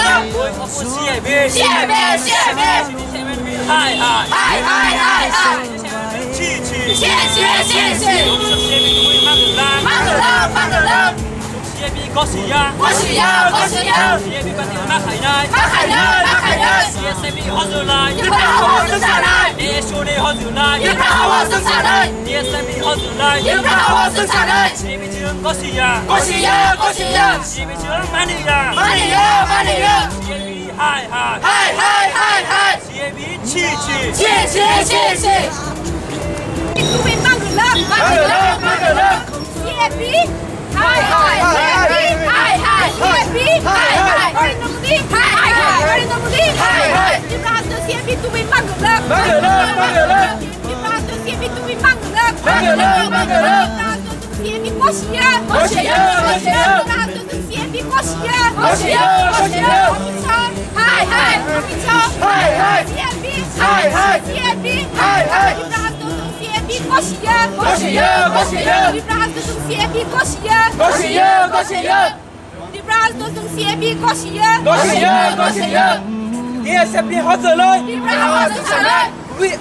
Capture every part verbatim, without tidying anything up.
Magwlak. Oi, opo C A B. C A B, C A B. Hai, hai. Hai, hai, hai, hai. Chi, chi. Chi, chi, chi, chi. Chi A B tubui magwlak. Magwlak, magwlak. C A B gosiya. Gosiya, gosiya. C A B party ma khainai. Ma khainai, ma khainai. C S M B hojolai. Tipra hawa swngcharnai. Nation ni hojolai. Tipra hawa swngcharnai. C S M B hojolai. Tipra hawa swngcharnai. C A B chwng gosiya. Gosiya, gosiya. C A B chwng maniya. Maniya, maniya. C A B hai, hai. Hai, hai, hai, hai. C A B chi, chi. Chi, chi, chi, chi. Tubui magwlak. Magwlak, magwlak. C A B. Hai, hai. C A B. Hai, hai. C A B. Hai, hai. Narendra Modi. Hai, hai. Narendra Modi. Hai, hai. Tripura Hasto C A B tubui magwlak. Magwlak, magwlak. Tripura Hasto C A B tubui magwlak. Magwlak, magwlak. Tripura Hasto C A B gosiya. Gosiya, gosiya. Tripura Hasto C A B gosiya. Gosiya, gosiya. Amit Shah. Hai, hai. Amit Shah. Hai, hai. C A B. Hai, hai. C A B. Hai, hai. Tripura Hasto C A B gosiya. Gosiya, gosiya. Tripura Hasto C A B gosiya. Gosiya, gosiya. Tripura Hasto C A B gosiya. Gosiya, gosiya. T S F ni hojoloi. Tripura Hasto salai. Wi-,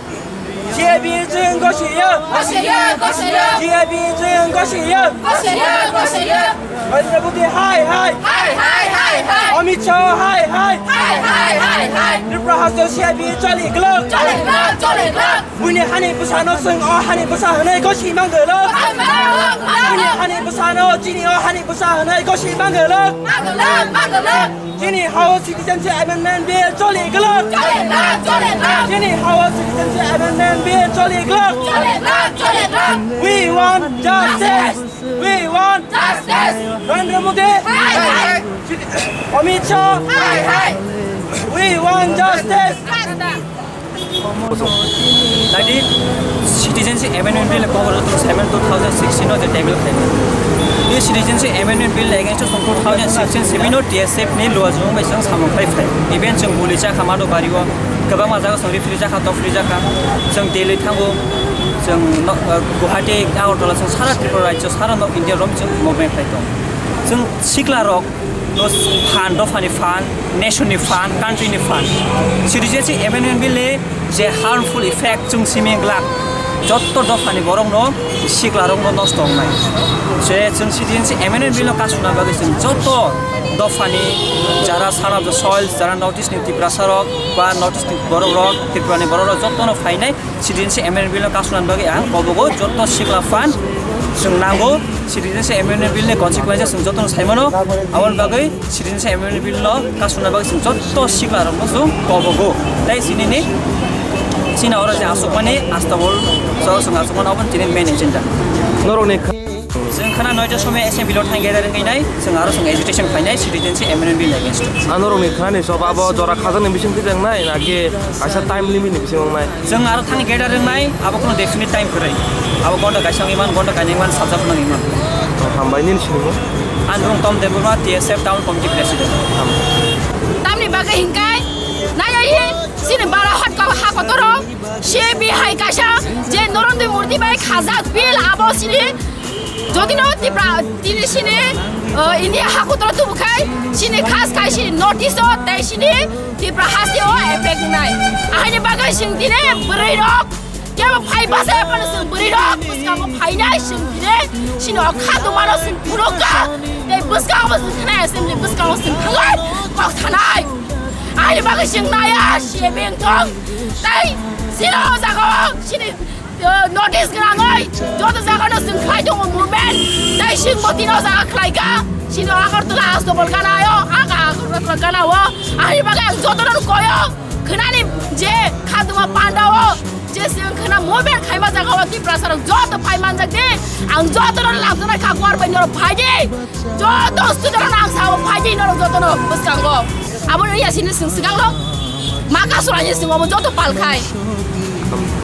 C A B chwng gosiya. Gosiya, gosiya. C A B chwng gosiya. Gosiya, gosiya. Narendra Modi hai, hai. Hai, hai, hai, hai. Amit Shah hai, hai. Hai, hai, hai, hai. Tripura Hasto C A B choli glok. Choli glok, choli glok. Buini hani bwsano chwng o hani bwsa hwnwi gosi mangwlok. Buini hani bwsano chini o hani bwsa hwnwi gosi mangwlok. Chini hao Citizenship Amendment Bill choli glok. Chini hao Citizenship Amendment Bill choli glok. We want justice. We want justice. Narendra Modi. Amit Shah. We want justice. Ladi Citizenship Amendment Bill Congress seven two thousand sixteen no je table khai. Ni Citizenship Amendment Bill against two thousand sixteen seven no T S F ni luwa jung bai sang samung khai phai. Even jung buli cha khamado bari o kwbangma jaga song refugee jakha, top free jakha. Jung Delhi thango, jung no, uh, Guwahati, Agartala, jung sara Tripura rajyo, sara no India rom jung movement khai tong. Jung sikla rok no phan, dophani phan, nation ni phan, country ni phan. Citizenship Amendment Bill le je harmful effect jung simi glak. Jotto dophani borokno siklarokno nosto wngnai. Se chwng C D N C amendment bill no kasuna bagwi chwng jotto dophani jara son of the soil, jara North East ni Tiprasa rok ba North East ni borok rok, Tripura ni borok rok jotto no phainai C D N C amendment bill no kasuna bagwi ang kobogo jotto sikla phan chwng nango. C D N C amendment bill ni consequences chwng jotto no saimano, aboni bagwi Citizenship Amendment Bill no kasuna bagwi chwng jotto sikla rokno chwng kobogo. Tei chini ni chini oro je aswkmani astabol, so chwng aswkmani obo chini main agenda. Norokni kha- Chwng khana noita somoi assembly o thang gathering khainai, chwng aro chwng agitation khainai Citizenship Amendment Bill against o. Ah, norokni khanani soba abo jora khajakni bising twi thangnai, naki kaisa time limit ni bising wngnai? Chwng aro thani gathering nai, abo kono definite time kwrwi. Abo gonta kaisa wngwi man, gonta kainwi man, sajak nangwi man. Hambai nini sinimo. Ang Rungtom Debbarma, T S F Town Committee President. Tamni bagwi hinkai, nai ai hi, sini bara hot ko ha kotoro, C B hai kaisa, je Narendra Modi bai khajak bill abo sini, jodi no Tipra, tini sini, uh, India ha kotoro tubu khai, sini khas khai sini notice o, tei sini Tipra hasti o effect nai. Ahini bagwi sing tini bwrwi rok, kebo phai basa phano sing bwrwi rok, bwskango phainai sing tini, sini o kha tongmano sing phunukha, tei bwskango sing thanai assembly, bwskango sing thangai, kok thanai. Ahini bagwi sing naya, sini bengtong, tei sini o jaga o, sini notice gwnangwi joto jagano chwng khlai tongo movement, tei chwngbo tino jaga khlaikha, chini Agartala Astabal gana o, aga Agartala gana o, ahini bagwi ang jotono koyo, khwnani je khatuma panda o, je chwng khwna movement khaima jaga o Tiprasa rok joto phai manjak di, ang jotono lamjana kha kuar bai norok phai di, joto student ang sao phai di norok jotono bwskango, abo ya sini chwng swkang rok, ma kasura ni chwng obo joto pal khai.